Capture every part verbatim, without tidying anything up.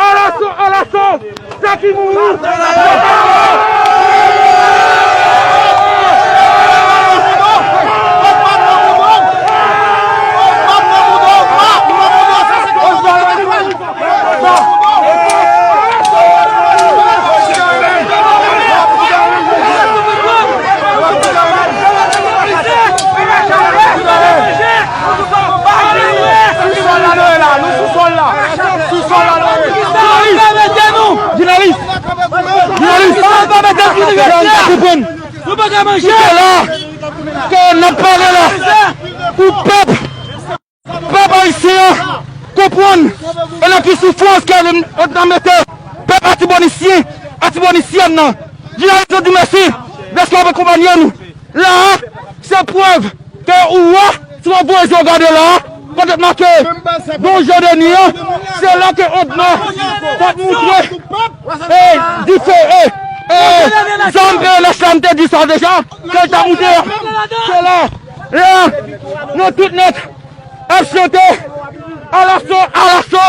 Alaso, alaso! Sa ki mouri! Sou sòl la nou ye la, nou sou sòl la. Sou sòl la nou ye. Jounalis! Jounalis! Jounalis! Sa nou pa mete pou nou rete. Nou pa ka manje. Kite la. Ke n ap pale la. Pou pèp. Pèp ayisyen an konprann e nan ki soufrans ke n ap mete pèp Atibonisyen, Atibonisyèn nan. Jounalis, nou di mèsi dèske w ap akonpanye nou. La a, se prèv ke ou wè, si w ap voye je w gade la a, kote t make Don Jan Deni an, se la ke Odma t ap moutre e dife e e zam P N H la, m te di sa deja, ke l t ap moutre a. Se la, la, nou tout nèt ap chante. Alaso, alaso!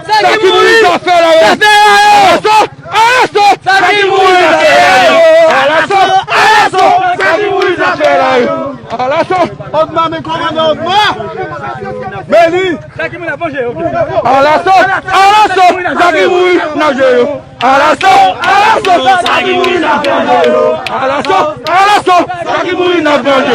Sa ki mouri, sa fè la yo! Alaso, alaso! Sa ki mouri, sa fè la yo! Alaso, alaso! Sa ki mouri, sa fè la yo! Alaso! Odma, men kòmandan Odma! Men li! Alaso, alaso! Sa ki mouri, n ap jere yo! Alaso, alaso! Sa ki mouri, n ap vanje yo! Alaso, alaso! Sa ki mouri, n ap vanje